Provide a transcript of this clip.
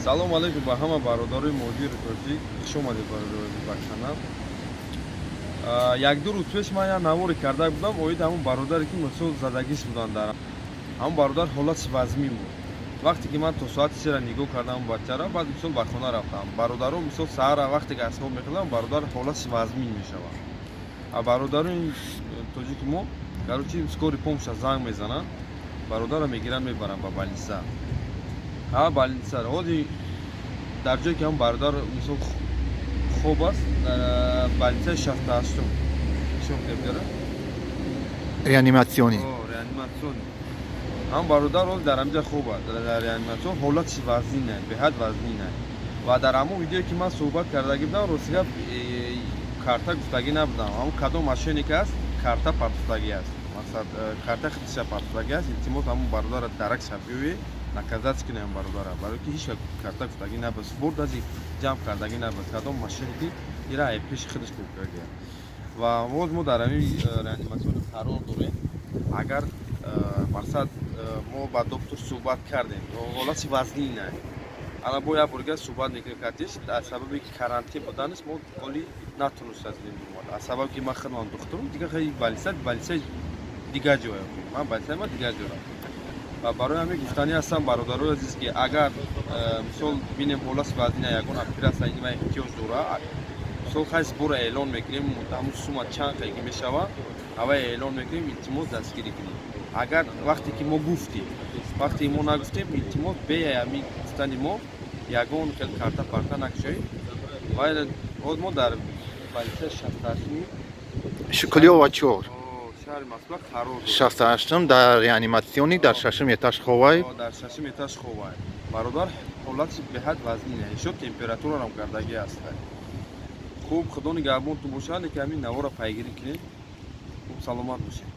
Салом алейкум ба ҳама бародарои муҳоҷири тоҷик. Хуш омадед, бародарои, ба канал. Як-ду рӯз пеш ман як наворе карда будам оид ҳамон бародаре, ки мисол задагиш буданд. Дар ҳамон бародар ҳолати вазмин буд. Вақте ки ман то соати 3-ра нигоҳ кардам бачара, баъд мисол ба хона рафтам. Бародаро, мисол, саҳара вақте ки аз хоб мехӯрдам, бародар ҳолати вазмин мешавад. А бародарои тоҷики мо, короче, скорый помощь занг мезананд, бародарро мегиранд, мебаранд ба больница. Ҳа, больница ҳози дар ҷое ки ҳам бародар мисол хоб аст, дар больницаи 68-ум шоҳдебдара. Реанимационный. Реанимационный. Ҳам бародар ҳоз дар ҳамҷа хоб аст, дар реаниматсион. Ҳолати вазнина, беҳад вазнина. Ва дар ҳамон видеое ки ман суҳбат кардагӣ будам, рости гап, карта гуфтагӣ набудам. Ҳамон кадом мошенник аст, карта партофтагӣ аст, мақсад, карта худиша партофтагӣ аст. Илтимос, ҳамон бародара дарак шабиёе, наказать кунем бародара, барои ки ҳеч карта гуфтагӣ набуд, сбор даже ҷамъ кардагӣ набуд. Кадом мошенники ира пеши худаш кардагӣ. Ва боз мо дар ҳамин реаниматсиони қарор дорем. Агар мақсад, мо ба доктор суҳбат кардем, ҳолати вазнина. Ана бо як борга суҳбат мекунем кардиш. Аз сабаби карантин буданаш мо оли натунист аз омад. Аз сабаби ки ман худмам духтурам, дига хеле больница, больницаи дигар ҷоя, ман больницаи ман дигар ҷо рафтам. Ва барои ҳамин гуфтанӣ ҳастам, бародарои азиз, ки агар мисол бинем ҳолати вазнина, ягон оператсия ва эҳтиёҷ дора, мисол, хай, сбора эълон мекунем. Ҳамун сума чанд ки мешава, ҳавай эълон мекунем. Илтимос, дастгирӣ кунем. Агар вақте ки мо гуфтем, вақте мо нагуфтем, илтимос, бе ҳамин гуфтани мо ягон хел карта парта накушоед. Ва ҳоз мо дар больницаи 68-уми Шукулиова 4. Шаҳри Москва қарор дорем. 68-м, дар реанимационный, дар шашум этаж ховай. Дар шашум этаж ховай бародар. Ҳолати беҳад вазнин, ишо температурарам кардагӣ аст. Хуб, Худо нигаҳбонтон бошад, лекин ҳамин навора пайгирӣ кунед. Хуб, саломат бошед.